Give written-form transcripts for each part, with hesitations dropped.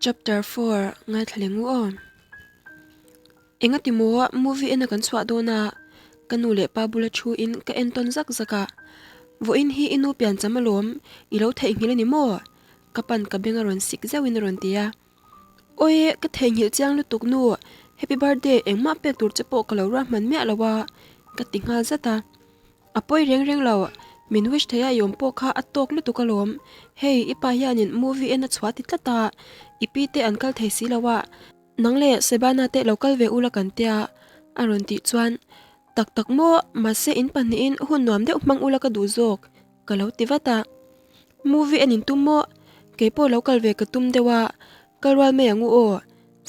Chapter 4 Ngaithla leh ngu aw. Engati maw movie ena kan chhuah dawn a, ka nu leh pa bula thu in ka en tawn zak zak a. Vawiin hi i nu piancham alawm, i lo theihnghilh a ni maw? Ka pan ka beng a rawn sik zeuh in a rawn ti a. Awi, ka theihnghilh chiang lutuk nu, happy birthday engmah pek tur che pawh ka lo ruahman miah lo a, ka ti nghal zat a. A pawi reng reng lo, min wish thei a i awm pawh kha a tawk lutuk alawm, hei i pa hianin movie en a chhuah ti tlat a, i pi te an kal thei si lo a, nang leh Sebana te lo kal ve ula kan tia a rawn tih chuan tak tak maw mahse in pahnihin hun nuam deuh hmang ula ka duh zawk ka lo ti vat a, movie en in tum maw keipawh lo kal ve ka tum deuh a, kal rual mai ang u aw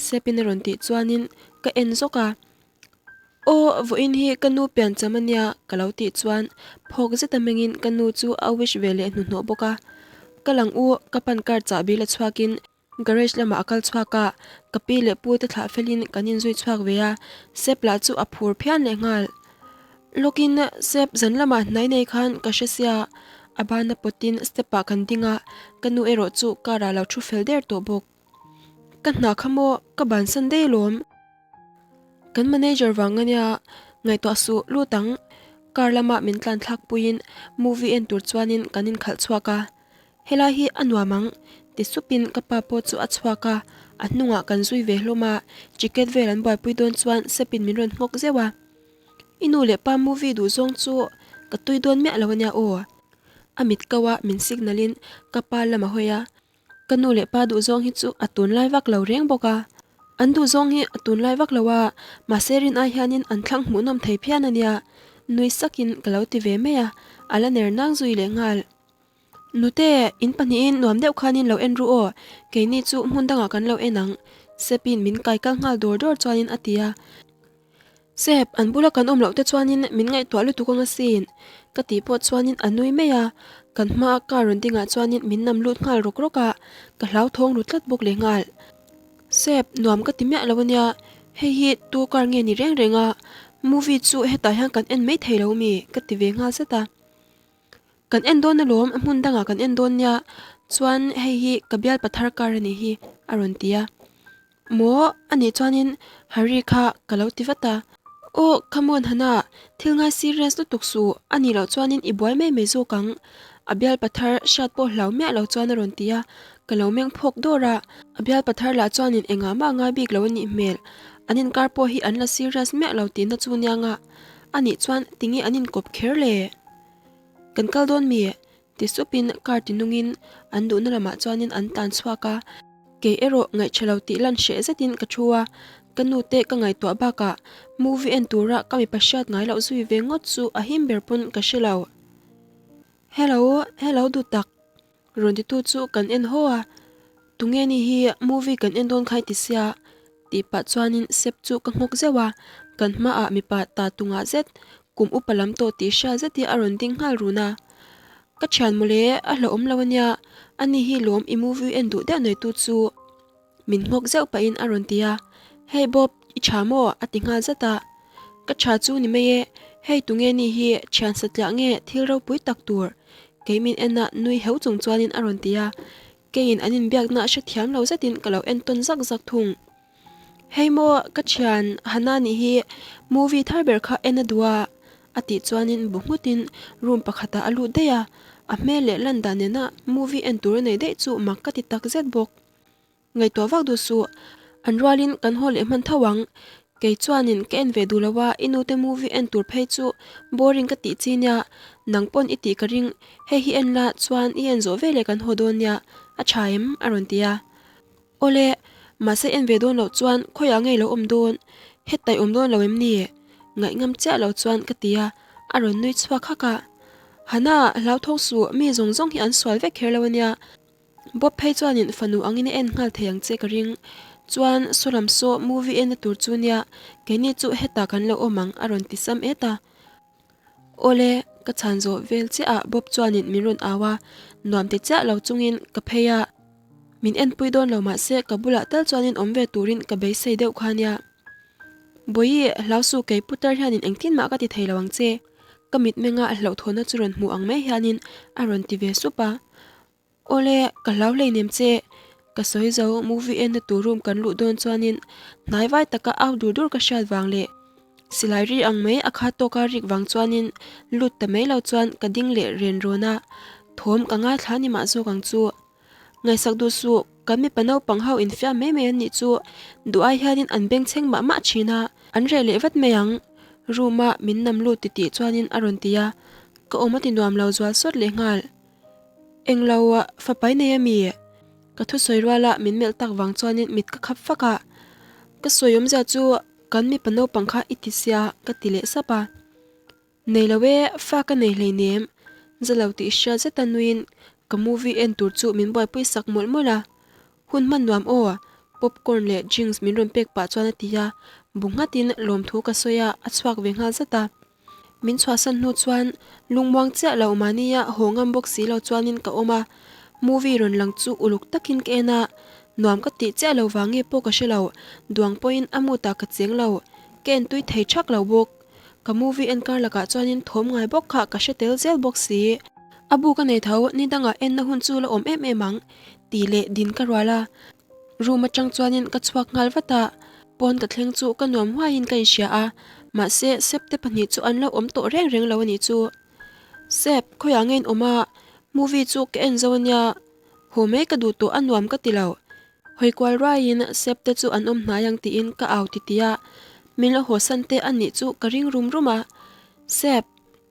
Sepin a rawn tih chuanin ka en zawk a. Aw, vawiin hi ka nu piancham a nia ka lo tih chuan phawk zet a mengin ka nu chu a wish ve leh hnuhnawh bawk a. Ka lang u, ka pan car chahbi la chhuakin garage lamah a kal chhuak a, ka pi leh pu te thlah felin kan inzui chhuak ve a, Sep lah chu a phur phian leh nghal. Lawkin Sep zan lamah hnai nei khan ka hre sia, a bana pawtin step ah kan ding a, ka nu erawh chu car ah lo thu fel der tawh bawk. Ka hna kha maw ka bansan daih alawm. Kan manager vang ania ngaihtuah suh lut ang. Car lama min tlan thlak puiin movie en tur chuanin kan inkhalh chhuak a. Helai hi a nuam ang ti supin ka pa pawh chu a chhuak a, a hnungah kan zui ve hlawm a, ticket vel an buaipui dawn chuan Sepin min rawn nghawk zeuh a. I nu leh pa movie duh zawng chu ka tui dawn miah lo ania aw. A mit kau a min signal in ka pa lam a hawi a. Ka nu leh pa duhzawng hi chu a tunlai vak lo reng bawk a, an duhzawng hi a tunlai vak lo a, mahse rin ai hianin an thlang hmuhnawm thei phian a nia, nui sakin ka lo ti ve mai a, a la ner nang zui leh nghal. Nute, in pahnihin nuam deuh khanin lo en ru aw, keini chu hmun dangah kan lo en ang, Sepin min kai kal nghal dawr dawr chuanin a ti a. Sep, an bula kan awm loh te chuanin min ngaihtuah lutuk ang asin, ka tih pawh chuanin a nui mai a, kan hmaa car rawn dingah chuanin min nam lut nghal rawk rawk a, ka hlauthawng ru tlat bawk leh nghal. Sep, nuam ka ti miah lo ania, hei hi tu car nge ni reng reng a, movie chu hetah hian kan en mai thei lo mi? ka ti ve nghal zet a. Kan en dawn alawm, hmun dangah kan en dawn nia, chuan hei hi ka bial pathar car a nih hi, a rawn ti a. Maw? A nih chuanin Harry kha ka lo ti vat a. Aw, come on Hannah, thil ngai serious lutuk suh, a nih loh chuanin i buai mai mai zawk ang. A bial pathar hriat pawh hlau miah lo chuan a rawn ti a, ka lo meng phawk dawr a. A bial pathar lah chuanin engah mah ngai bik lo a nih hmel, an inkar pawh hi an la serious miah lo tihna chu nia nga. A nih chuan tinge an inkawp kher le? Kan kal dawn mi? Ti supin car ti nungin an duhna lamah chuanin an tlan chhuak a, kei erawh ngaihṭha lo tih lan hreh zetin ka thu a, ka nu te ka ngaihtuah bakah movie en tura ka mipa hriat ngai loh zui ve ngawt chu a him ber pawn ka hre lo. Hello, hello duh tak, rawn titu chu kan en haw a, tunge ni hi movie kan en dawn khai ti sia tih pah chuanin Sep chu ka nghawk zeuh a, kan hmaah mipa ta tungah zet kum upa lam tawh tih hria zet hi a rawn ding nghal run a. Ka thian mawle, a hlauhawm lo ania, ani hi lawm i movie en duh deuh neitu chu min nghawk zeuh pahin a rawn ti a, Hey Bob, i tha maw? a ti nghal zat a. Ka tha chu ni mai e, hei tunge ni hi thian satliah nge thil ropui tak tur? Kei min en a nui heu chung chuanin a rawn ti a, Keiin an inbiakna a hrethiam lo zetin ka lo entawn zak zak thung. Hei maw ka thian Hannah nih hi movie thar ber kha en a duh a, a tih chuanin bu nghutin room pakhatah a lut daih a, a hmel leh lan dan nena movie en tur a nei daih chu mak ka ti tak zet bawk. Ngaihtuah vak duh suh, an rualin kan haw leh hman tho ang. Kei chuanin ka en ve duh lo a, i nute movie en tur phei chu boring ka tih chi nia, nang pawn i tih ka ring, hei hi en la chuan i en zawh veleh kan haw dawn nia, a tha em? a rawn ti a. Awle, mahse en ve dawn loh chuan khawiah ngei lo awm dawn, heta i awm dawn lo em ni? Ngaihngam chiah lo chuan ka ti a, a rawn nui chhuak hak a. Hana, hlauthawng suh, mi zawng zawng hi an sual vek kher lo ania, Bob phei chuanin fanu angin a en nghal thei ang che ka ring. Chuan saw lam saw movie enna tur chu nia, keini chu hetah kan lo awm ang a rawn ti sam et a. Awle, ka chhan zawh vel chiah ah Bob chuanin min rawn au a, nuam ti chiah lo chungin ka phei a. Min enpui dawn lo mahse ka bulah tal chuanin awm ve turin ka beisei deuh kha nia. Bawihi, hlau su kei putar hianin engtin mah ka ti thei lo ang che. Ka mitmenga hlauhthawnna chu rawn hmu ang mai hianin a rawn ti ve sup a. Awle, ka hlau hleinem che. Ka sawi zo, movie enna tur room kan luh dawn chuanin hnai vai taka au dur dur ka hriat vang leh silai ri ang mai a khat tawka rik vang chuanin lut ta mai lo chuan ka ding leh ren rawn a, thawm ka ngaithla ni mah zawk ang chu. Ngaihsak duh suh, kan mipa naupang ho infiam mai mai an nih chu duh ai hianin an bengchheng mah mah thin a, an reh leh vat mai ang. Room a min nam lut titih chuanin a rawn ti a, ka awm a ti nuam lo zual sawt leh nghal. Englo a fapai nei a mi? Ka thusawi ruala min melh tak vang chuanin mit ka khap fak a, ka sawi awmzia chu kan mipa naupang kha i ti sia ka ti leh sap a. Nei lo e, fa ka nei hleinem, za lo tih hriat zeta nuiin ka movie en tur chu min buaipui sak mawlh mawlh a. Hun hman nuam aw, popcorn leh drinks min rawn pek pah chuan a ti a, bu nghatin lawmthu ka sawi a, a chhuak ve nghal zat a. Min chhuahsan hnu chuan lungmuang chiah lo mahnia haw ngam bawk si lo chuanin ka awm a, movie rawn lang chu uluk takin ka en a, nuam ka tih chiah lo vang nge pawh ka hre lo, duang pawhin a mood ah ka cheng lo, ka en tui thei thak lo bawk. Ka movie en kar lakah chuanin thawm ngai bawk kha ka hre tel zel bawk si. A bu ka nei tho, ni dangah enna hun chu la awm em em ang tih leh din ka rual a. Room atang chuanin ka chhuak nghal vat a, pawn ka thleng chu ka nuam huaiin ka inhria a, mahse Sep te pahnih chu an lo awm tawh reng reng lo a nih chu. Sep, khawiah nge in awm a? Movie chu ka en zo ania, haw mai ka duh tawh a nuam ka ti lo. Hawi kual ruaiin Sep te chu an awm hnai ang tiin ka au titi a, min lo haw san te a nih chu ka ring rum rum a. Sep,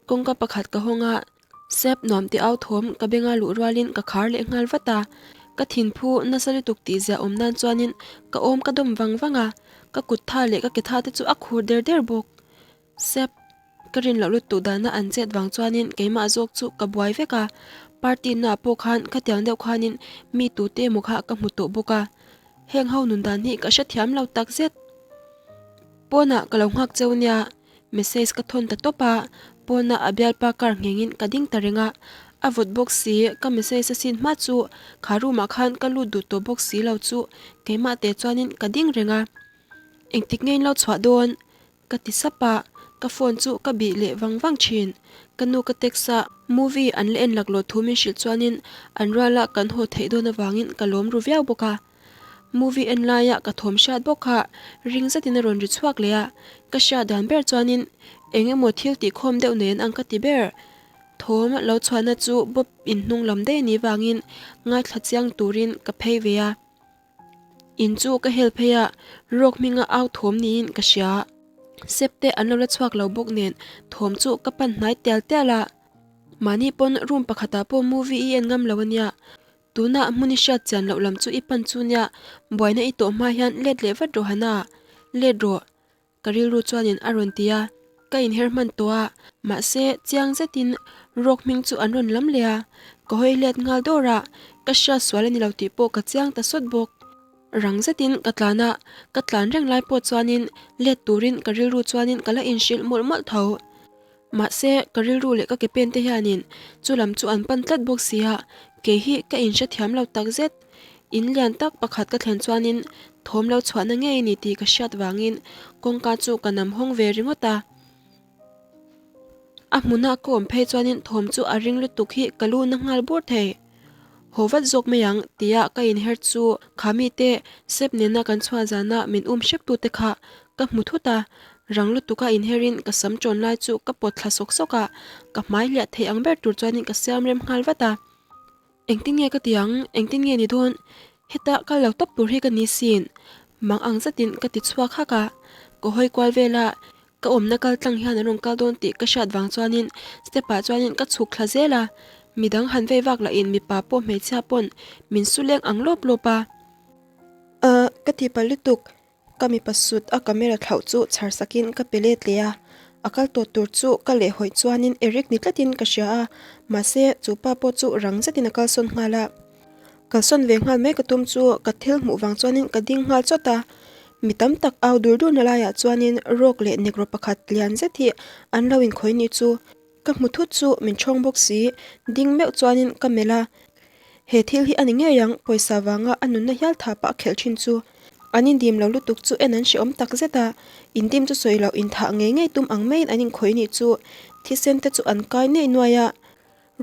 kawngka pakhat ka hawng a, Sep nuam ti au thawm ka benga luh rualin ka khar leh nghal vat a, ka thinphu nasa lutuk tih ziah awm nan chuanin ka awm ka dawm vang vang a, ka kut tha leh ka ke tha te chu a khur der der bawk. Sep, ka rin loh lutuk dana an chet vang chuanin keimah zawk chu ka buai vek a, party naah pawh khan khatiang deuh khanin mi tute emaw kha ka hmu tawh bawk a, heng ho nun dan hi ka hrethiam lo takzet. Pawnah ka lo nghak cheu nia. Message ka thawn ta tawp a, pawna a bialpa car nghengin ka ding ta reng a, a vawt bawk si, ka message a sin hma chu kha room ah khan ka lut duh tawh bawk si lo chu keimah te chuanin ka ding reng a, engtik nge in lo chhuah dawn? Ka ti sap a, ka phone chu ka bih leh vang vang thin, ka nu ka text a, movie an la en laklawh thu min hrilh chuanin an ruala kan haw theih dawn avangin ka lawm ru viau bawk a. Movie en laia ka thawm hriat bawk kha ring zetin a rawn ri chhuak leh a, ka hriat dan ber chuanin eng emaw thil tihkhawm deuh nen ang ka ti ber. Thawm lo chhuahna chu Bob in hnung lam daih a nih vangin ngaithla chiang turin ka phei ve a. In chu ka hel phei a, rawk hminga au thawm niin ka hria. Sep te an lo la chhuak lo bawk nen thawm chu ka pan hnai tial tial a. Mahni pawn room pakhatah pawh movie i en ngam lo a nia. Tunah hmun i hriat chian loh lam chu i pan chu nia, buaina i tawh hma hian let leh vat rawh Hana, let rawh ka rilru chuanin a rawn ti a, ka inher hman tawh a, mahse chiang zetin rawk hming chu an rawn lam leh a, ka hawi let nghal dawr a, ka hriat sual a ni lo tih pawh ka chiang ta sawt bawk. Rang zetin ka tlan a, ka tlan reng lai pawh chuanin let turin ka rilru chuanin ka la inhrilh mawlh mawlh tho. Mahse, ka rilru leh ka ke pen te hianin chu lam chu an pan tlat bawk si a, kei hi ka inhrethiam lo tak zet. In lian tak pakhat ka thlen chuanin thawm lo chhuahna ngei a ni tih ka hriat vangin kawngka chu ka nam hawng ve ringawt a. A hmuna ka awm phei chuanin thawm chu a ring lutuk hi ka lu na nghal bur thei. Haw vat zawk mai ang tia ka inher chu kha mite sep nena kan chhuah zana min um hrep tute kha ka hmu thut a, rang lutuka inherin ka sam ṭawn lai chu ka pawt thla sawk sawk a, ka hmai hliah thei ang ber tur chuanin ka siam rem nghal vat a. Engtin nge ka ti ang? Engtin nge ni dawn? Heta kal lo tawp tur hi ka ni sin. Mang ang zetin ka ti chhuak hak a, ka hawi kual vel a, Ka awmna kal tlang hian an rawn kal dawn tih ka hriat vang chuanin step ah chuanin ka chhuk thla zel a, midang han vei vak lahin mipa pawh hmeichhia pawn min su leng ang lawp lawp a. Ahh ka ti palh lutuk, ka mipa sut a camera thlauh chu chhar sakin ka pe let leh a, a kal tawh tur chu ka leh hawih chuanin Eric ni tlatin ka hria a, mahse chu pa pawh chu rang zetin a kalsawn nghal a. Kalsawn ve nghal mai ka tum chu ka thil hmuh vang chuanin ka ding nghal chawt a, mi tam tak au dur dur na laiah chuanin rawk leh negro pakhat lian zet hi an lo inkhawi ni chu ka hmu thut chu min ṭhawng bawk si, ding meuh chuanin ka melh a, he thil hi a ni ngei ang pawisa vanga a nunna hial tha pah a khelh ṭhin chu an indim lo lutuk chu en an hrehawm tak zet a, indim chu sawi loh inthah ngei ngei tum ang maiin an inkhawi ni chu thisen te chu an kai nuai nuai a.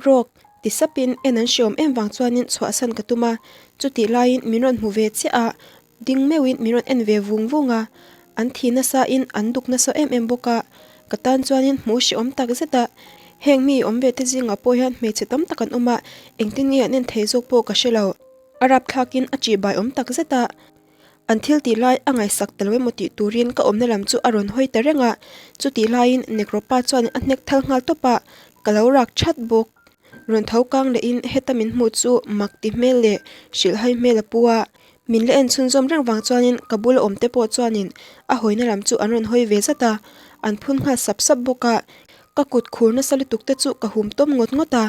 Rawk! Ti sapin en an hreawm em vang chuanin chhuahsan ka tum a, chutih laiin min rawn hmu ve chiah a, ding meuhin min rawn en ve vung vung a, an thi nasa in an duk nasa em em bawk a, ka tan chuanin hmuh hreawm tak zet a, heng mi awm ve te zingah pawh hian hmeichhe tam tak an awm a, engtin nge an en thei zawk pawh ka hre lo. A rapthlakin a ṭihbai awm tak zet a. An thil tih lai a ngaihsak ta lo emaw tih turin ka awmna lam chu a rawn hawi ta reng a, chutih laiin Nekropa chuan a hnek thal nghal tawp a, ka lo rak that bawk. Rawn tho kang lehin heta min hmuh chu mak ti hmel leh hrilhhai hmel a pu a, min la en chhunzawm reng vang chuanin ka bula awm te pawh chuanin a hawina lam chu an rawn hawi ve zat a, an phun nghal sap sap bawk a, ka kut khur nasa lutuk te chu ka hum tawm ngawt ngawt a.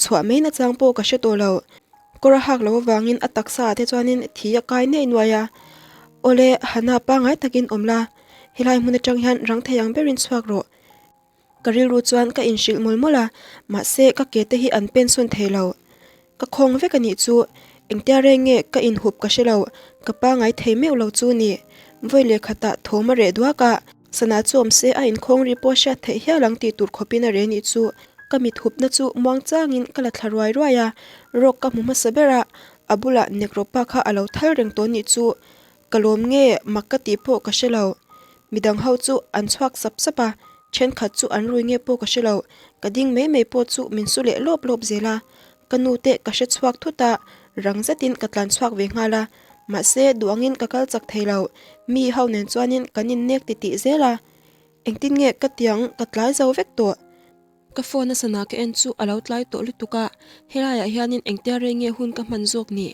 Chhuah mai nachang pawh ka hre tawh lo. Kawr a hak loh avangin a taksa ah te chuanin thi a kai nei nuai a. Awle, Hana pangngai takin awm la, helai hmun atang hian rang thei ang berin chhuak rawh. Ka rilru chuan ka inhrilh mawlh mawlh a, mahse ka ke te hi an pen sawn thei lo. Ka khawng vek a nih chu, engtia reng nge ka inhup ka hre lo, ka pangngai thei meuh lo chu ni. Vawi leh khatah thawm a reh duak a. Sana chu awm se a inkhawng ri pawh hriat theih hial ang tih tur khawpin a reh nih chu. Ka mit hupna chu muang changin ka la thla ruai ruai a, rawk ka hmu hmasa ber a, a bulah Nekropa kha a lo thal reng tawh nih chu. Ka lawm nge mak ka tih pawh ka hre lo. Midang ho chu an chhuak sap sap a, thenkhat chu an rui nge pawh ka hre lo. Ka ding mai mai pawh chu min su leh lawp lawp zel a, Ka nu te ka hre chhuak thut a, rang zetin ka tlan chhuak ve nghal a, mahse duangin ka kal chak thei lo, mi ho nen chuanin kan innek titih zel a, engtin nge ka tiang ka tlai zo vek tawh. Ka phone a sana ka en chu a lo tlai tawh lutuk a, helaiah hianin engtia rei nge hun ka hman zawk ni,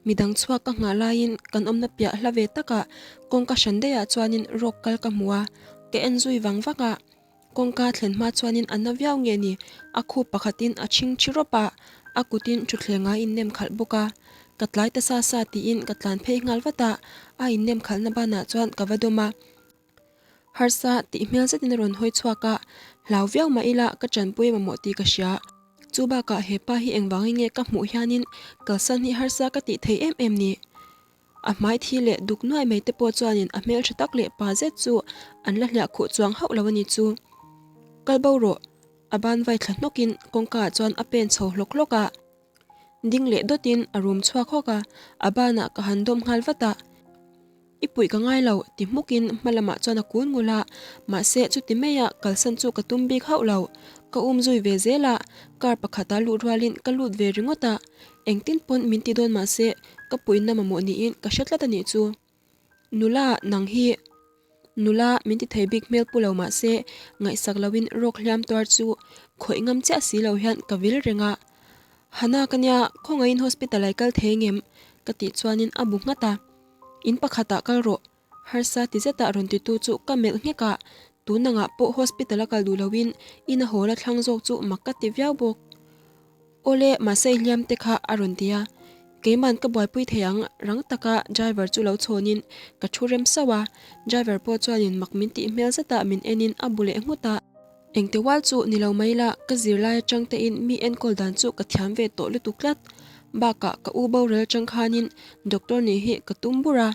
midang chhuak ka nghah laiin kan awmna piah hla ve takah kawngka hran daihah chuanin rawk kal ka hmu a, ka en zui vang vang a. Kawngka thlen hma chuanin a na viau nge ni, a khup pakhatin a chhing thi rawp a, a kutin thutthleng a innem khalh bawk a. Ka tlai ta sa sa tiin ka tlan phei nghal vat a, a innem khalhna banah chuan ka va dawm a. Harsa tih hmel zetin a rawn hawi chhuak a, hlau viau mah ila ka tanpui mamawh tih ka hria. Chu bakah he pa hi engvangin nge ka hmuh hianin kalsan hi harsa ka tih thei em em ni? A hmai thi leh duk nuai mai te pawh chuanin a hmeltha tak leh pa zet chu an la hliah khuh chuang hauh lo a ni chu. Kal bo rawh, a ban vai thla hnawkin kawngka ah chuan a pen chho hlawk hlawk a. Ding leh dawtin a rum chhuak hawk a, a banah ka han dawm nghal vat a. I puih ka ngai lo, ti hmukin hma lamah chuan a kun ngul a, mahse chuti maia kalsan chu ka tum bik hauh lo. Ka um zui ve zel a, car pakhata luh rualin ka lut ve ringawt a, engtin pawn min ti dawn mahse Ka puihna mamawh niin ka hre tlat a nih chu. Nula, nang hi nula min ti thei bik hmel pu lo mah se, ngaihsak loin rawk hliam tuar chu khawih ngam chiah si lo hian ka vil reng a. Hana ka nia, khawngaihin hospital ai kal thei ngem? Ka tih chuanin a bu nghat a. In pakhatah kal rawh, harsa ti zetah rawn titu chu ka melh nghek a, tun angah pawh hospital a kal duh loin in a hawl a thlang zawk chu mak ka ti viau bawk. Awle, mahse i hliam te kha a rawn ti a, keiman ka buaipui thei ang, rang taka driver chu lo chhawnin ka thu rem sauh a, driver pawh chuanin mak min tih hmel zeta min enin a bu leh nghut a. Engte ual chu ni lo mai la, ka zirlai atang tein mi enkawl dan chu ka thiam ve tawh lutuk tlat. Bakah ka u boral atang khanin doctor nih hi ka tum bur a,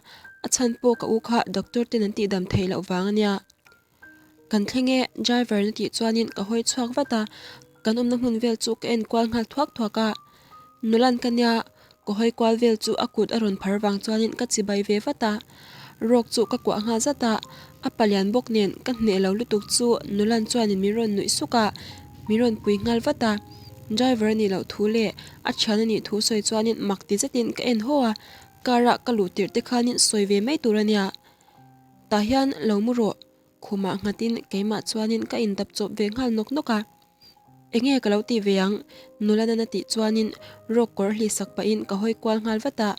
a chhan pawh ka u kha doctor ten an tihdam theih loh vang a nia. Kan thleng e, driver na tih chuanin ka hawi chhuak vat a, kan awmna hmun vel chu ka en kual nghal thuak thuak a. Nulan ka nia, ka hawi kual vel chu a kut a rawn phar vang chuanin ka chibai ve vat a. Rawk chu ka kuah nghal zat a, a palian bawk nen ka hneh lo lutuk chu Nulan chuanin min rawn nuih suk a, min rawn pui nghal vat a. Driver a nih loh thu leh a thian a nih thu sawi chuanin mak ti zetin ka en haw a, car ah ka luh tirh te khanin sawi ve mai tur a nia. Tah hian lo mu rawh, khumah nghatin keimah chuanin ka indap chawp ve nghal nawk nawk a. Enge ka lo tih ve ang? Nula nana tih chuanin rawk kawr hli sak pahin ka hawi kual nghal vat a.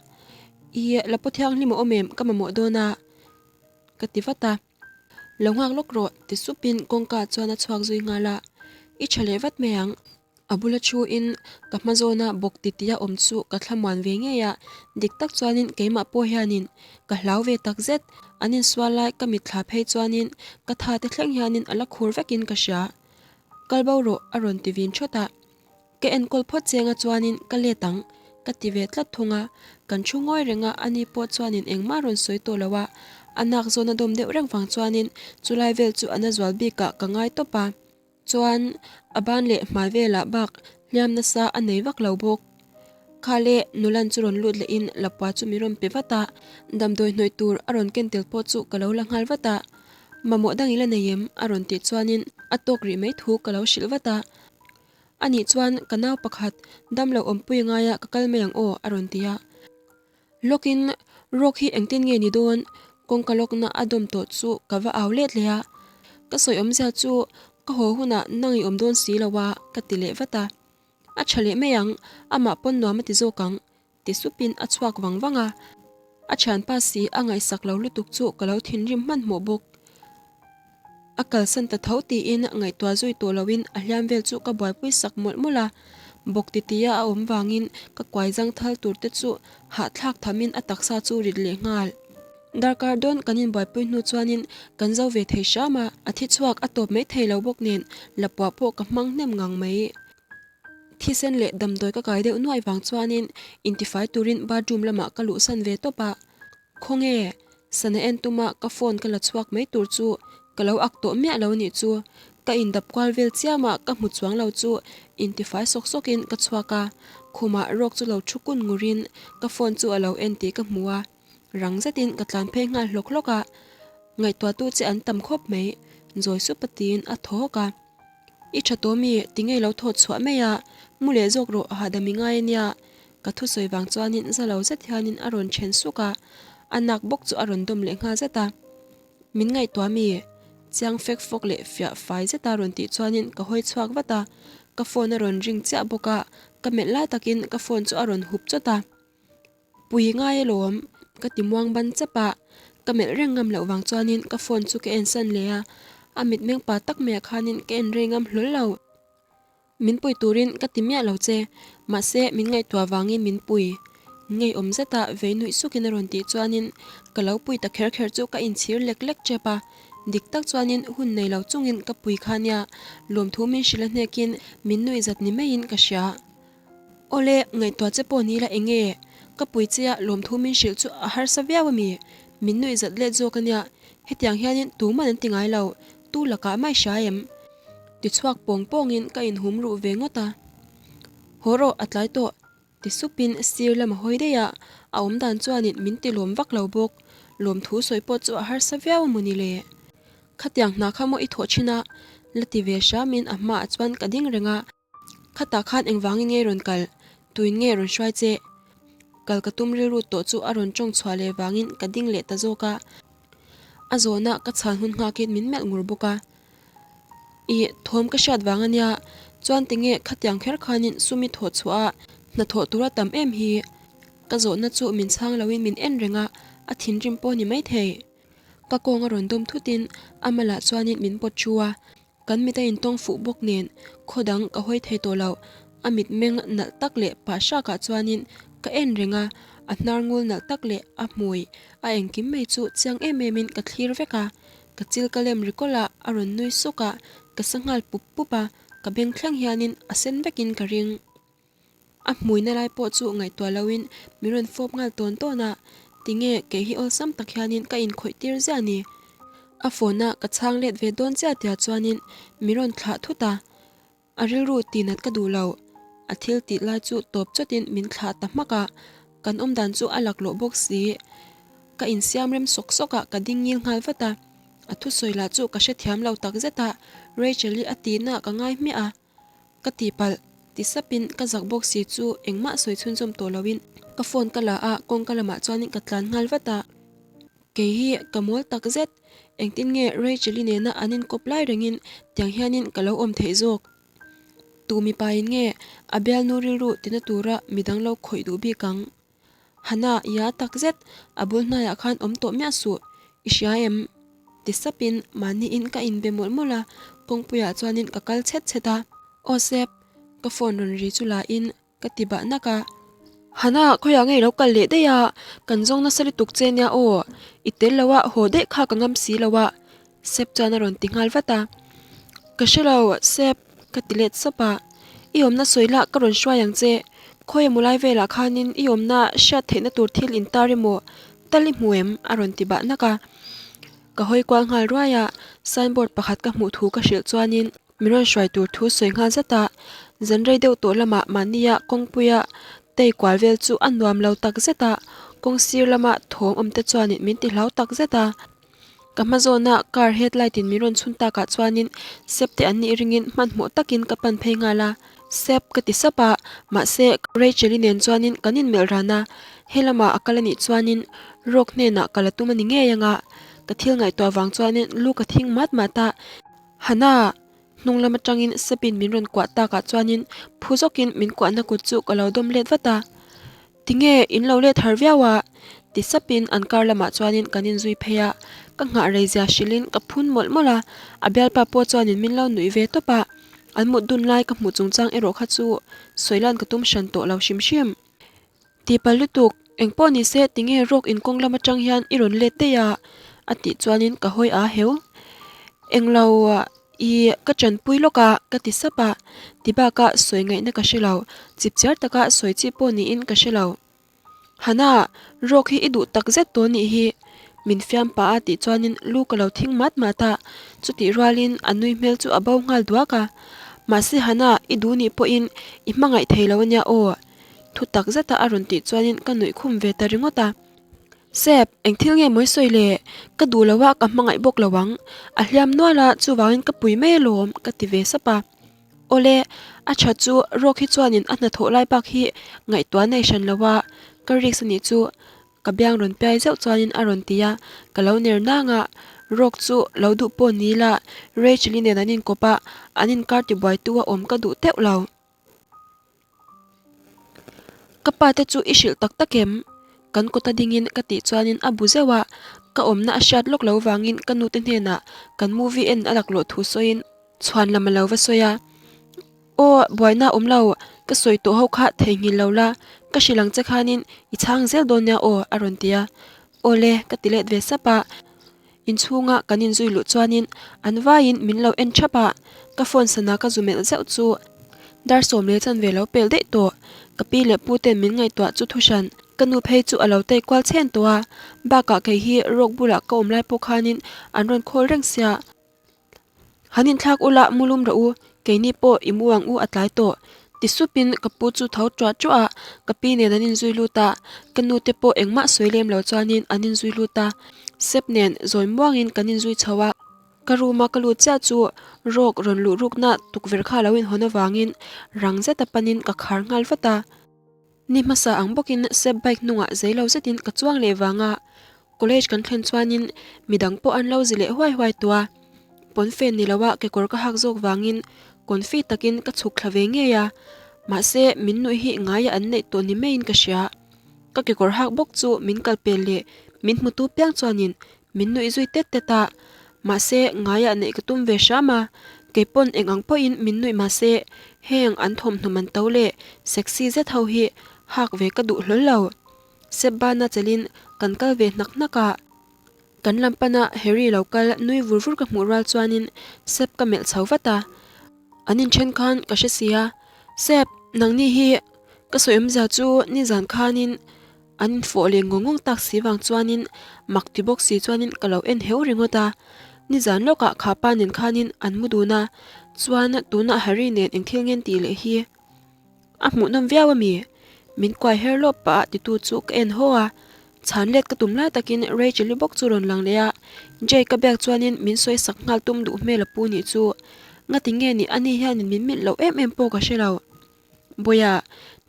Ih, la pu thianghlim a awm em? Ka mamawh dawn a, ka ti vat a. Lo nghak lawk rawh, ti supin kawngka chuan a chhuak zui nghal a. I tha leh vat mai ang. A bula thuin ka hma zawna bawk titi a awm chu ka thlamuan ve ngei a, dik tak chuanin keimah pawh hianin ka hlau ve tak zet. An insual lai ka mitthla phei chuanin ka tha te thleng hianin a la khur vekin ka hria. Kal bo rawh a rawn ti vin thawt a. Ka enkawl phawt chenga chuanin ka let ang ka ti ve tlat thung a, kan thu ngawi reng a, ani pawh chuanin engmah rawn sawi tawh lo a, a nak zawn a dawm deuh reng vang chuanin chulai vel chu a na zual bikah ka ngai tawp a. Chuan a ban leh hmai velah bak Hliam nasa a nei vak lo bawk. Kha le Nulan chu rawn lut lehin Lapua chu min rawn pe vat a, damdawi hnawih tur a rawn ken tel pawh chu ka lo la nghal vat a. Mamawh dang i la nei em? a rawn tih chuanin a tawk rih mai thu ka lo hrilh vat a. Anih chuan ka nau pakhat damlo awmpui ngaia ka kal mai ang aw a rawn ti a. Lawkin Rock hi engtin nge ni dawn? Kawngka lawkna a dawm tawh chu ka va au let leh a. Ka sawi awmzia chu ka haw hunah nang i awm dawn si lo a, ka ti leh vat a. A tha leh mai ang, amah pawn nuam a ti zawk ang, ti supin a chhuak vang vang a. A thianpa si a ngaihsak lo lutuk chu ka lo thinrim hmanhmawh bawk. A kalsan ta tho tiin ngaihtuah zui tawh loin a hliam vel chu ka buaipui sak mawlh mawlh a. Bawk titia a awm vangin ka kuai zang thal tur te chu hahthlak thamin a taksa chu rit leh nghal. Darkar dawn kan inbuaipui hnu chuanin kan zo ve thei hram a, a thi chhuak a tawp mai thei lo bawk nen lapuah pawh ka hmang hnem ngang mai. Thisen leh damdawi ka kai deuh nuai vang chuanin intifai turin bathroom lamah ka luhsan ve tawp a. Khawnge? Sana en tuma ka phone ka la chhuak mai tur chu ka lo ak tawh miah lo nih chu. Ka indap kual vel chiam a, ka hmu chuang lo chu intifai sawk sawkin ka chhuak a. Khumah rawk chu lo thu kun ngurin ka phone chu a lo en tih ka hmu a. Rang zetin ka tlan phei nghal hlawk hlawk a. Ngaihtuahtu che an tam khawp mai, zawi sup a tiin a thaw hawk a. I tha tawh mi, tinge i lo thawt chhuah mai a, mu leh zawk rawh hahdam i ngai ania. Ka thusawi vang chuanin za lo zet hianin a rawn then suk a, a nak bawk chu a rawn dawm leh nghal zet a. Min ngaihtuah mi? Chiang fek fawk leh fiah fai zeta rawn tih chuanin ka hawi chhuak vat a, ka phone a rawn ring chiah bawk a, ka melh lai takin ka phone chu a rawn hup chawt a. Pui ngai alawm, ka ti muang ban chap a, ka melh reng ngam loh vang chuanin ka phone chu ka en san leh a, a mitmeng pa tak maiah khanin ka en rei ngam hlawl lo. Min pui turin ka ti miah lo che, mahse min ngaihtuah vangin min pui. Ngeiawm zeta vei nuih sukin a rawn tih chuanin ka lo pui ta kher kher chu ka inchhir lek lek tep a, dik tak chuanin hun nei lo chungin ka pui kha nia, lawmthu min hrilh a hnekin min nuih zat ni maiin ka hria. Awle, ngaihtuah che pawh ni la eng nge? Ka pui che a, lawmthu min hrilh chu a harsa viau a mi? Min nuih zat let zawk a nia, hetiang hianin tuman an ti ngai lo, tu lakah mai hria em? Tichhuak pawng pawngin ka inhum ruh ve ngawt a. Haw rawh, a tlai tawh, ti supin sir lam a hawi daih a, a awmdan chuanin min ti lawm vak lo bawk. Lawmthu sawi pawh chu a harsa viau a mawni le? Khatiang hna kha maw i thawh thin a? La ti ve hramin a hmaah chuan ka ding reng a. Khatah khan engvangin nge rawn kal? Tuin nge rawn hruai che? Kal ka tum rilru tawh chu a rawn tawng chhuah leh vangin ka ding leh ta zawk a. A zawhna ka chhan hun nghakin min melh ngur bawk a. Ih, thawm ka hriat vang a nia. Chuan tinge khatiang kher khanin sum i thawh chhuah a, hnathawh tur a tam em hi? Ka zawhna chu min chhang loin min en reng a, a thinrim pawh ni maithei. Ka kawng a rawn dawm thutin a malah chuanin min pawt thu a. Kan mit a intawng fuh bawk nen khaw dang ka hawi thei tawh lo. A mitmeng nalh tak leh pah hrakah chuanin ka en reng a, a hnar ngul nalh tak leh a hmui a engkim mai chu chiang em emin ka thlir vek a. Ka chil ka lem ri kawlh a, a rawn nui suk a, ka sa nghal pup pup a, ka beng thleng hianin a sen vekin ka ring. A hmuina lai pawh chu ngaihtuah loin min rawn fawp nghal tawn tawn a, tinge kei hi awlsam tak hianin ka inkhawih tir ziah ni. A phone a ka chhang let ve dawn chiah tia chuanin min rawn thlah thut a, a rilru tihnat ka duh lo. A thil tih lai chu tawp chawtin min thlah ta hmak a, kan awmdan chu a laklawh bawk si. Ka insiam rem sawk sawk a, ka ding ngil nghal vat a, a thusawi lah chu ka hrethiam lo takzet a, Rachel-i a tihna ka ngai hmiah a. Ka tihpalh, ti sapin ka zak bawk si chu engmah sawi chhunzawm tawh loin ka phone ka la a, kawngka lamah chuanin ka tlan nghal vat a. Kei hi ka mawl tak zet, engtin nge Rachel-i nena an inkawp lai rengin tiang hianin ka lo awm theih zawk? Tu mipain nge a bialnu rilru tina tura midang lo khawih duh bik ang? Hana, ia tak zet, a bul hnaiah khan awm tawh miah suh, i hria em? Ti sapin mahniin ka inbe mawlh mawlh a, kawngpuiah chuanin ka kal chhet chhet a. Aw Sep, ka phone rawn ri chu lain ka ti bah nak a. Hana, khawiah nge i lo kal leh daih a, kan zawng nasa lutuk che nia aw, i tel lo a, haw daih kha ka ngam si lo a, Sep chuan a rawn ti nghal vat a. Ka hre lo, Sep, ka ti let sap a. I awmna sawi lah ka rawn hruai ang che. Khawi emaw lai velah khanin i awmna hriat theihna tur thil intar emaw tal i hmu em? a rawn ti bah nak a. Ka hawi kual nghal ruai a, signboard pakhat ka hmuh thu ka hrilh chuanin min rawn hruai tur thu sawi nghal zat a. Zan rei deuh tawh lamah mahnia kawngpuia tei kual vel chu a nuam lo tak zet a, kawng sir lama thawm awm te chuanin min ti hlau tak zet a. Ka hma zawna car headlight in min rawn chhun takah chuanin Sep te an nih ringin hmanhmawh takin ka pan phei nghal a. Sep ka ti sap a, mahse Rachel-i nen chuanin kan inmelh ran a, he lamah a kal a nih chuanin Rock hnenah ka la tum a ni ngei ang a, ka thil ngaihtuah vang chuanin lu ka thing mat mat a. Hana! Hnung lam atangin Sepin min rawn kuah takah chuanin phu zawkin min kuahna kut chu ka lo dawm let vat a. Tinge in lo let har viau a? Ti sapin an kar lamah chuanin kan inzui phei a, ka nghah rei zia hrilhin ka phun mawlh mawlh a, a bialpa pawh chuanin min lo nuih ve tawp a, an mut dun lai ka hmuh chungchang erawh kha chu sawi lan ka tum hran tawh lo hrim hrim. Tihpalh lutuk, engpawh ni se tinge rawk inkawng lam atang hian i rawn let daih a? A tih chuanin ka hawi a heu. Englo i ka tanpui lawk a, ka ti sap a, ti baka sawi ngaihna ka hre lo, chipchiar taka sawi chi pawh niin ka hre lo. Hana, rawk hi i duh tak zet tawh nih hi, min fiam pah a tih chuanin lu ka lo thing mat mat a, chutih rualin a nui hmel chu a bo nghal duak a. Mahse Hana, i duh nih pawhin i hmangaih thei lo ania aw, thu tak zeta a rawn tih chuanin ka nuih khum ve ta ringawt a. Sep, eng thil nge mawi sawi le? Ka duh lo a, ka hmangaih bawk lo ang. A hliam nual a, chuvangin ka pui mai alawm, ka ti ve sap a. Awle, a tha chu Rawk hi chuanin a hnathawh lai bak hi ngaihtuah nei hran lo a, ka risk a nih chu. Ka biang rawn piai zeuh chuanin a rawn ti a, ka lo ner nang a. Rawk chu lo duh pawh ni ila, Rachel-i nen an inkawp a, an inkar tibuaitu a awm ka duh teuh lo. Ka pa te chu i hrilh tak tak em? Kan kawta dingin ka tih chuanin a bu zeuh a, ka awmna a hriat lawk lo vangin ka nute hnenah kan movie en a laklawh thu sawiin chhuan lam a lo va sawi a. Aw, buaina a awm lo, ka sawi tawh ho kha theihnghilh lo la, ka hrilh ang che khanin i chhang zel dawn nia aw a rawn ti a. Aw le, ka ti let ve sap a. Inchhunga kan inzui luh chuanin an vaiin min lo en thap a, ka phone sana ka zu melh zeuh chu dar 10 leh chanve lo pel daih tawh. Ka pi leh pu ten min ngaihtuah chu thuhran ka nu phei chu a lo tei kual chhen tawh a, bakah kei hi rawk bulah ka awm lai pawh khanin an rawn khawl reng sia. Han inthlak ula mu lum rawh u, keini pawh i mu ang u a tlai tawh. Ti supin ka pu chu tho ṭuah ṭuah a, ka pi nen an inzui lut a, ka nu te pawh engmah sawi lem lo chuanin an inzui lut a, Sep nen zawi muangin kan inzui chho a. Ka room a ka lut chiah chu rawk rawn luh rukna tukverh kha a lo inhawn avangin rang zeta panin ka khar nghal vat a. Ni hmasa ang bawkin Sep bike hnungah zei lo zetin ka chuang leh vang a, college kan thlen chuanin midang pawh an lo zi leh huai huai tawh a, pawnfen ni loa kekawr ka hak zawk vangin confi takin ka chhuk thla ve ngei a, mahse min nuih hi ngaia an neih tawh ni maiin ka hria. Ka kekawr hak bawk chu min kal pel leh min hmutu piang chuanin Min nuih zui tet tet a, mahse ngaiah neih ka tum ve hram a, kei pawn eng ang pawhin min nuih mahse heng an thawmhnaw man to leh sexy zet ho hi hak ve ka duh hlawl lo. Sebbana chelin kan kal ve hnak hnak a, kan lam pana Harry lo kal nui vur vur ka hmuh rual chuanin Seb ka melh chho vat a, an inthen khan ka hre sia, Seb, nangni hi ka sawi awmzia chu nizan khanin An infawh leh ngawng ngawng tak si vang chuanin mak ti bawk si chuanin ka lo en heu ringawt a. Nizan lawkah kha pa nen khanin an mu dun a, chuan tunah Harry nen engthil ngen tih leh hi a hmuhnawm viau a mi? Min kuai her lawp pah a titu chu ka en haw a, chhan let ka tum lai takin Rachel-i bawk chu rawn lang leh a, Jay ka biak chuanin min sawi sak nghal tum duh hmel a pu nih chu. Ngati nge nih ani hianin min milh loh em em pawh ka hre lo. Bawiha,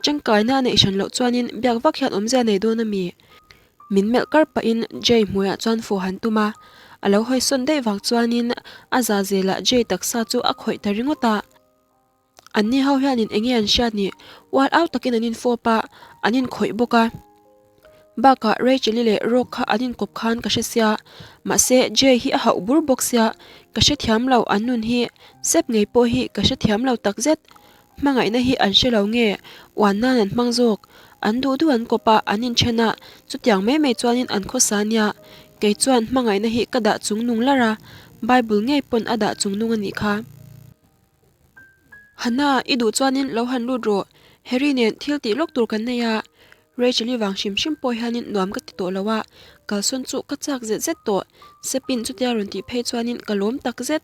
tangkaina a neih hran loh chuanin biak vak hian awmzia nei dawn a mi? Min melh kar pahin Jay hmuiah chuan fawh han tum a, a lo hawi sawn daih vang chuanin a za zelah Jay taksa chu a khawih ta ringawt a. Anni ho hianin enge an hriat ni? Ual au takin an infawp a, an inkhawih bawk a. Bakah Rachel-i leh Rock kha an inkawp khan ka hre sia, mahse Jay hi a hauh bur bawk sia, ka hrethiam lo an nun hi, Sep ngei pawh hi ka hrethiam lo takzet. Hmangaihna hi an hre lo nge, uan nan an hmang zawk. An duh duh an kawp a, an inthen a, chutiang mai mai chuanin an khawsa nia. Kei chuan hmangaihna hi ka dah chungnung lar a, Bible ngei pawn a dah chungnung a nih kha. Hannah, i duh chuanin lo han lut rawh. Harry nen thil tih lawk tur kan nei a. Rachel-i vang hrim hrim pawh hianin nuam ka ti tawh lo a, kalsawn chu ka chak zet zet tawh. Sepin chutia rawn tih phei chuanin ka lawm tak zet.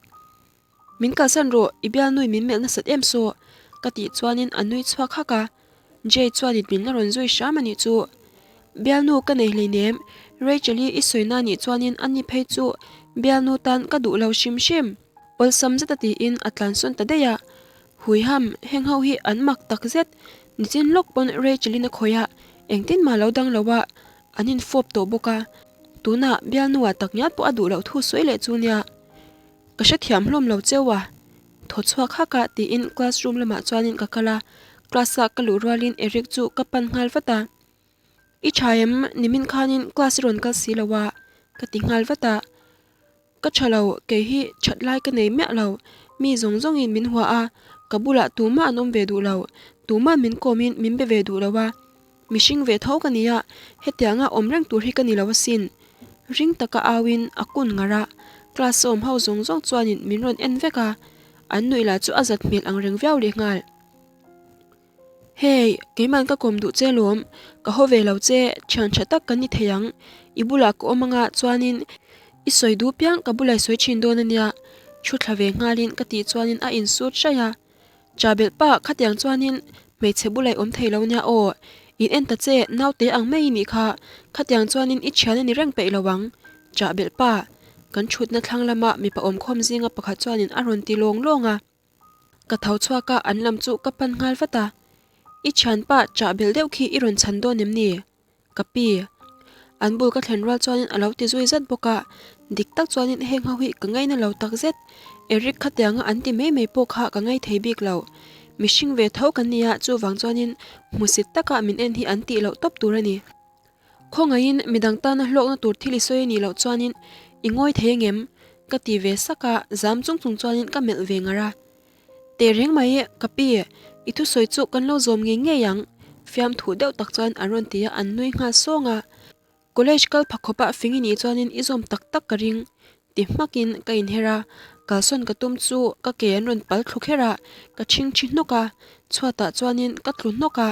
Min kalsan rawh, i bialnui min melh nasat em saw? Ka tih chuanin a nui chhuak hak a, Jay chuanin min la rawn zui hram a nih chu. Bialnu ka nei hleinem, Rachel-i i sawina nih chuanin a ni phei chu bialnu tan ka duh lo hrim hrim. Awlsam zeta tiin a tlansawn ta daih a, Huiham, heng ho hi an mak tak zet, nichin lawk pawn Rachel-in a khawih a, engtin mah lo dang lo a, an infawp tawh bawk a, tunah bialnu ah takngial pawh a duh loh thu sawi leh chu nia. Ka hrethiam hlawm lo cheu a, thaw chhuak hak a tiin classroom lamah chuanin ka kal a, class ah ka luh rualin Eric chu ka pan nghal vat a. I tha em? Nimin khanin class i rawn kal si lo a, ka ti nghal vat a. Ka tha lo, kei hi that lai ka nei miah lo, mi zawng zawngin min hua a, ka bulah tumah an awm ve duh lo, tumah min kawmin min be ve duh lo a. Mihring ve tho ka nia, hetianga awm reng tur hi ka ni lo asin. Ring taka auin a kun ngar a, class a awm ho zawng zawng chuanin min rawn en vek a, an nuih lah chu a zat hmel ang reng viau leh nghal. Hey, keiman ka kawm duh che lawm, ka haw ve lo che, thian tha tak kan ni thei ang, i bulah ka awm anga chuanin i sawi duh piang ka bulah i sawi thin dawn ania, thu thla ve nghalin ka tih chuanin a insut hraih a. Cha belh pa, khatiang chuanin hmeichhe bulah i awm thei lo nia aw, in en ta che, naute ang mai i nih kha, khatiang chuanin i thian a ni reng peih lo ang, chah belh pa, kan thutna thlang lama mipa awmkhawm zinga pakhat chuanin a rawn ti lawng lawng a. Ka tho chhuak a, an lam chu ka pan nghal vat a. I thianpa chah belh deuh khi i rawn chhan dawn em ni? Ka pi. An bul ka thlen rual chuanin a lo ti zui zat bawk a, dik tak chuanin heng ho hi ka ngaina lo tak zet. Eric khatianga an ti mai mai pawh kha ka ngai thei bik lo. Mihring ve tho kan nia, chuvang chuanin hmusit taka min en hi an tih loh tawp tur a ni. Khawngaihin midang tana hlawkna tur thil i sawi a nih loh chuanin i ngawi thei angem? Ka ti ve sak a, zam chung chung chuanin ka melh ve ngar a. Teh reng mai, ka pi, i thusawi chu kan lo zawm ngei ngei ang, fiamthu deuh tak chuan an rawn ti a, an nui nghal sawng a. College kal pha khawpa fing i nih chuanin i zawm tak tak ka ring, ti hmakin ka inher a, kalsawn ka tum chu ka ke an rawn pal thlu kher a, ka chhingchhi hnawk a, chhuatah chuanin ka tlu hnawk a.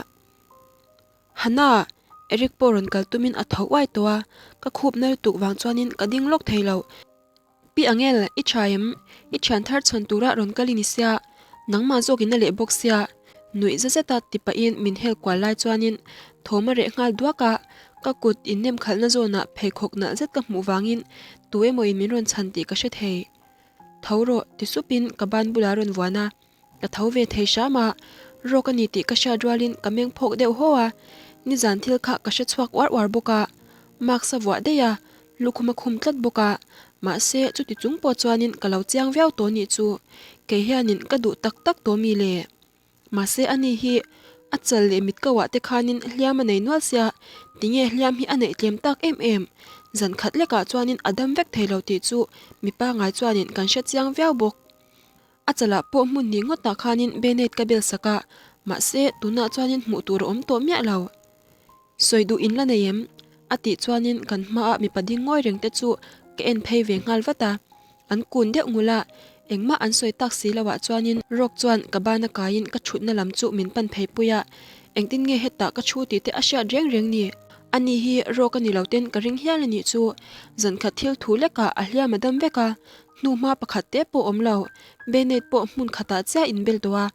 Hannah! Eric pawh rawn kal tumin a tho uai tawh a, ka khup na lutuk vang chuanin ka ding lawk thei lo. Pi Angel, i tha em? I thian thar chhawn tura rawn kal i ni sia, nangmah zawkin a leh bawk sia. Nuih za zeta ti pahin min hel kual lai chuanin thawm a reh nghal duak a, ka kut innem khalhna zawnah pheikhawk nalh zet ka hmuh vangin tu emawin min rawn chhan tih ka hre thei. Tho rawh, ti supin ka ban bulah a rawn vuan a. Ka tho ve thei hram a, rawk a ni tih ka hriat rualin ka meng phawk deuh haw a, nizan thil kha ka hre chhuak uar uar bawk a, mask a vuah daih a, lukhum a khum tlat bawk a, mahse chuti chung pawh chuanin ka lo chiang viau tawh nih chu, kei hianin ka duh tak tak tawh mi le. Mahse ani hi a chal leh mit ko ah te khanin hliam a nei nual sia, tinge hliam hi a neih tlem tak em em, zan khat lekah chuanin a dam vek thei lo tih chu mipa ngai chuanin kan hre chiang viau bawk. A chalah pawh hmun hnih ngawtah khanin Bennett ka bel sak a, mahse tunah chuanin hmuh tur a awm tawh miah lo. Sawi duh in la nei em? A tih chuanin kan hmaah mipa ding ngawi reng te chu ka en phei ve nghal vat a. An kun deuh ngul a, engmah an sawi tak si loah chuanin Rock chuan ka bana kaiin ka thutna lam chu min pan phei pui a, engtin nge hetah ka thu tih te a hriat reng reng ni? Ani hi Rock a ni lo ten ka ring hial a nih chu. Zankhat thil thu lekah a hliam a dam vek a, Hnuhma pakhat te pawh awm lo, Bennett pawh hmun khatah chiah inbel tawh a,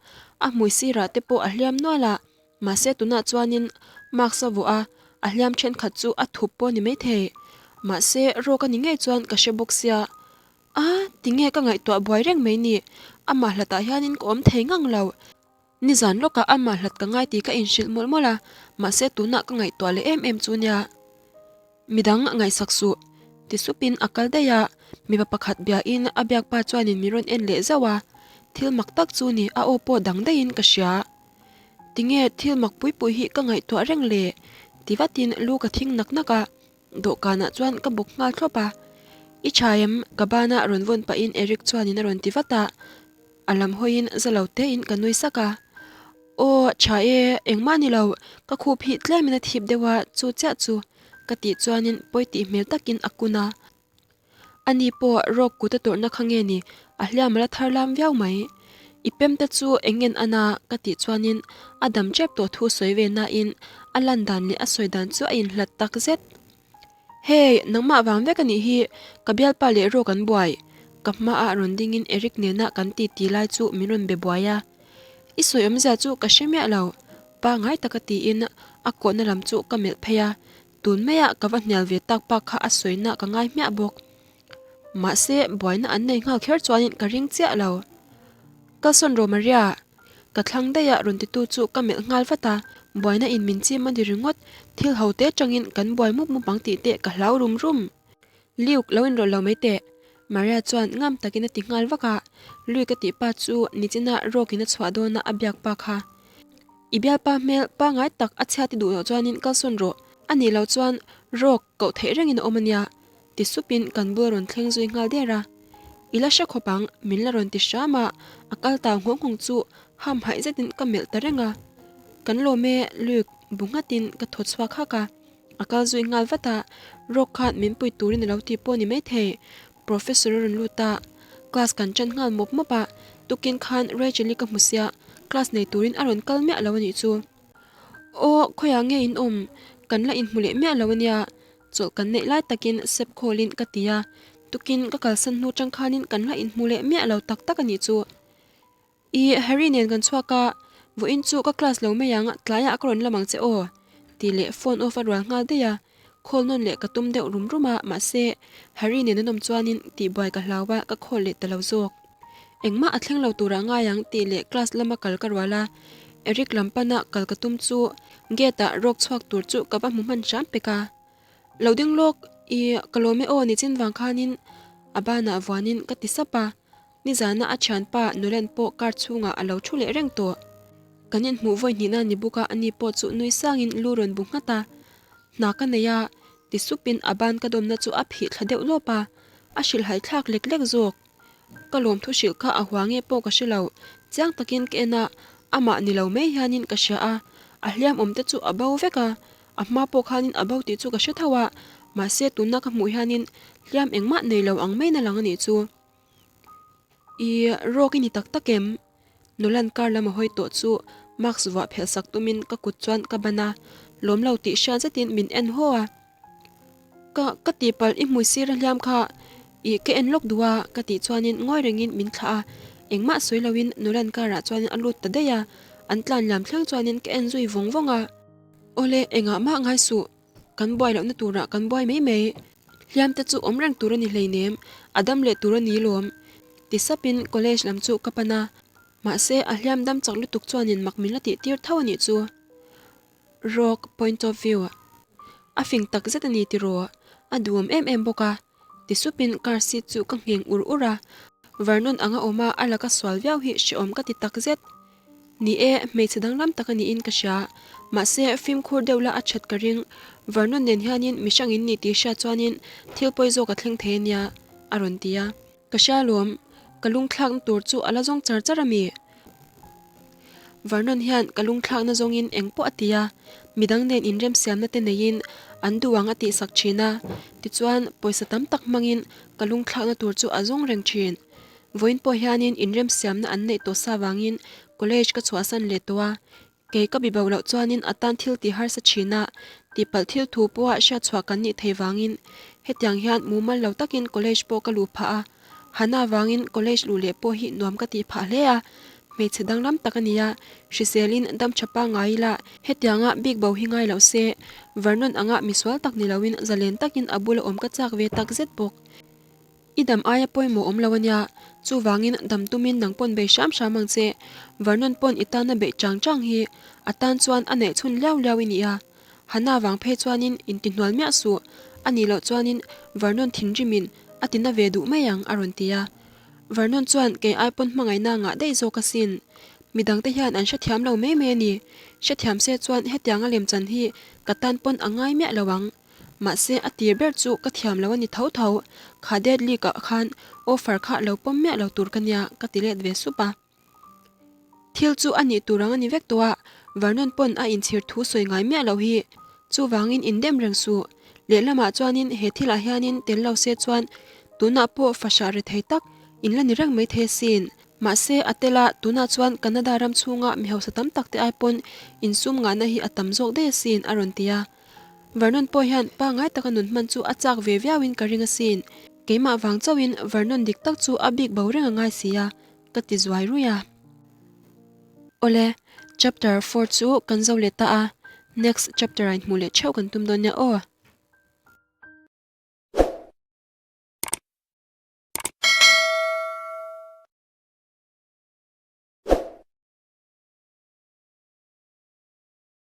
a hmui sirah te pawh a hliam nual a, mahse tunah chuanin mask a vuah a, a hliam thenkhat chu a thup pawh a ni maithei. Mahse rawk a ni ngei chuan ka hre bawk sia. A, tinge ka ngaihtuah buai reng mai ni, amah hlatah hianin ka awm thei ngang lo. Nizan lawkah amah hlat ka ngai tih ka inhrilh mawlh mawlh a, mahse tunah ka ngaihtuah leh em em chu nia. Midang a ngaihsak suh, ti supin a kal daih a, mipa pakhat biain a biak pa chuanin min rawn en leh zauh a, thil mak tak chu ni, a aw pawh dang daihin ka hria. Tinge thil mak pui pui hi ka ngaihtuah reng le? ti vatin lu ka thing nak nak a, dawhkanah chuan ka bawk nghal thlawp a. I tha em? Ka bana rawn vawn pahin Eric chuanin a rawn ti vat a. A lam hawiin za lo tein ka nui sak a. Aw, tha e, engmah ni lo, ka khup hi tlemin a thip deuh a, chu chiah chu, ka tih chuanin pawi tih hmel takin a kun a. Ani pawh rawk kut a tawrhna kha nge ni, a hliam a la thar lam viau mai. I pem te chu eng ngen ana, ka tih chuanin a dam tep tawh thu sawi ve nain a lan dan leh a sawi dan chu a inhlat tak zet. Hey, nangmah vang vek a nih hi, ka bialpa leh rawk an buai. Ka hmaah rawn dingin Eric nena kan titi lai chu min rawn be buai a. I sawi awmzia chu ka hre miah lo, pangai taka tiin a kawhna lam chu ka melh phei a, tun maia ka va hnial ve tak pa kha a sawina ka ngai hmiah bawk. Mahse, buaina an nei nghal kher chuanin ka ring chiah lo. Kalsawn rawh Maria, ka thlang daih a rawn titu chu ka melh nghal vat a, buaina in min chim a ni ringawt, thil ho te tangin kan buai mup mup ang tih te ka hlau rum rum. Luke, lo inrawlh lo mai teh. Maria chuan ngam takin a ti nghal vak a, Luke a tih pa chu nichina rawkin a chhuah dawna a biak pa kha. I bialpa hmel pangai tak a chhiat i duh loh chuanin kalsawn rawh, a nih loh chuan rawk koh theih rengin a awm a nia, ti supin kan bul a rawn thleng zui nghal der a. I la hre khawp ang, min la rawn ti hram a, a kal tau nghawng nghawng chu ham haih zetin ka melh ta reng a. Kan lawm e, Luke, bu nghatin ka thaw chhuak hak a. A kal zui nghal vat a, Rock khan min pui turin a lo ti pawh ni maithei. Professor a rawn lut a, class kan ṭan nghal mawp mawp a, tukin khan Rachel-i ka hmu sia, class nei turin a rawn kal miah lo a nih chu. Aw, khawiah nge in awm? Kan la inhmu leh miah lo a nia, chawlh kan neih lai takin sep khawlin ka ti a, tukin ka kalsan hnu ṭang khanin kan la inhmu leh miah lo tak tak a nih chu. I Harry nen kan chhuak a, vawiin chu ka class lo mai ang, tlaiah ka rawn lam ang che aw, tih leh phone off a rual nghal daih a, call nawn leh ka tum deuh rum rum a, mahse Harry nen an awm chuanin tihbuai ka hlau a, ka call leh ta lo zawk. Engmah a thleng lo turah ngai ang tih leh class lama kal ka rual a, Eric lam pana kal ka tum chu gate ah rawk chhuak tur chu ka va hmu hman hram pek a. Lo ding lawk, i ka lawm e aw nichin vang khanin a banah vuanin ka ti sap a. Nizana a thianpa Nolan pawh car chhungah a lo thu leh reng tawh. Kan inhmuh vawi hnihna ni bawk a, ani pawh chu nui sangin lu rawn bu nghat a. Hna ka nei a, ti supin a ban ka dawmna chu a phih thla deuh lawp a, a hrilhhai thlak lek lek zawk. Ka lawmthu hrilh kha a hua nge pawh ka hre lo, chiang takin ka en a, amah ni lo mai hianin ka hria a, a hliam awm te chu a bo vek a, a hma pawh khanin a bo tih chu ka hre tho a, mahse tuna ka hmuh hianin hliam engmah nei lo ang maiin a lang a nih chu. I rawk i ni tak tak em? Nolan car lam a hawi tawh chu mask vuah phelh sak tumin ka kut chuan ka ban a, lawm lo tih hriat zetin min en haw a. Ka ka tihpalh i hmui sir a hliam kha i ka en lawk duh a ka tih chuanin ngawi rengin min thlah a, engmah sawi loin Nolan car ah chuanin a lut ta daih a, an tlan liam thleng chuanin ka en zui vawng vawng a. Awle engah mah ngai suh. Kan buai lohna turah kan buai mai mai. Hliam te chu awm reng tur a ni hleinem, a dam leh tur a ni lawm. Ti sapin college lam chu ka pan a, mahse a hliam dam chak lutuk chuanin mak min la tih tir tho a nih chu. Rock point of view a fing tak zet a ni tiraw, a duhawm em em bawk a. Ti supin car seat chu ka ngheng ur ur a, Vernon anga awm a a laka sual viau hi hrehawm ka ti tak zet. Ni e, hmeichhe danglam tak a niin ka hria. Mahse, fimkhur deuh la a that ka ring. Vernon nen hianin mihrang in ni tih hriat chuanin thil pawi zawk a thleng thei a nia, a rawn ti a. Ka hria alawm, ka lungthlakna tur chu a la zawng char char a mi? Vernon hian ka lungthlakna zawngin eng pawh a ti a, midang nen inremsiamna te neiin an duh ang a tihsak thin a, tichuan pawisa tam tak hmangin ka lungthlakna tur chu a zawng reng thin. Vawiin pawh hianin inremsiamna an neih tawh sa vangin college ka chhuahsan leh tawh a, kei ka bibo loh chuanin a tan thil tih harsa thin a, tihpalh thil thu pawha hriatchhuah kan nih thei vangin hetiang hian mumal lo takin college pawh ka luh phah a, Hana vangin college luh leh pawh hi nuam ka tih phah hle a, hmeichhe danglam tak a ni a, hriselin dam tha pangngai ila hetianga bik bo hi ngai loh se, Vernon anga misual tak ni loin zalen takin a bula awm ka chak ve tak zet bawk. I dam aia pawimawh awm lo a nia, chuvangin dam tumin nang pawn bei hram hram ang che, Vernon pawn i tana beih chang chang hi a tan chuan a neih chhun liau liau i ni a, Hana vang phei chuanin intihnual miah suh, a nih loh chuanin Vernon thinrimin a ti na ve duh mai ang a rawn ti a. Vernon chuan kei ai pawn hmangaihna ngah daih zawk asin. Midangte hian an hrethiam lo mai mai a ni, hrethiam se chuan hetianga lemchan hi ka tan pawn a ngai miah lo ang. Mahse a tir ber chu ka thiam lo a ni tho tho, kha date leak ah khan offer kha lo pawm miah lo tur ka nia ka ti let ve sup a. Thil chu a nih tur ang a ni vek tawh a, Vernon pawn a inchhir thu sawi ngai miah loh hi. Chuvangin indem reng suh. Lehlamah chuanin he thilah hianin tel lo se chuan tunah pawh fahrah re thei tak in la ni reng mai thei asin. Mahse a tel a, tunah chuan Canada ram chhunga mi hausa tam tak te ai pawn insum ngahna hi a tam zawk daih asin a rawn ti a. Vernon pawh hian pangngai taka nun hman chu a chak ve viauin ka ring asin. Keimah vang chauhin Vernon dik tak chu a bik bo reng a ngai si a, ka ti zuai ruih a. Awle, chapter 4 chu kan zo leh ta a, next chapter ah inhmuh leh theuh kan tum dawn nia aw.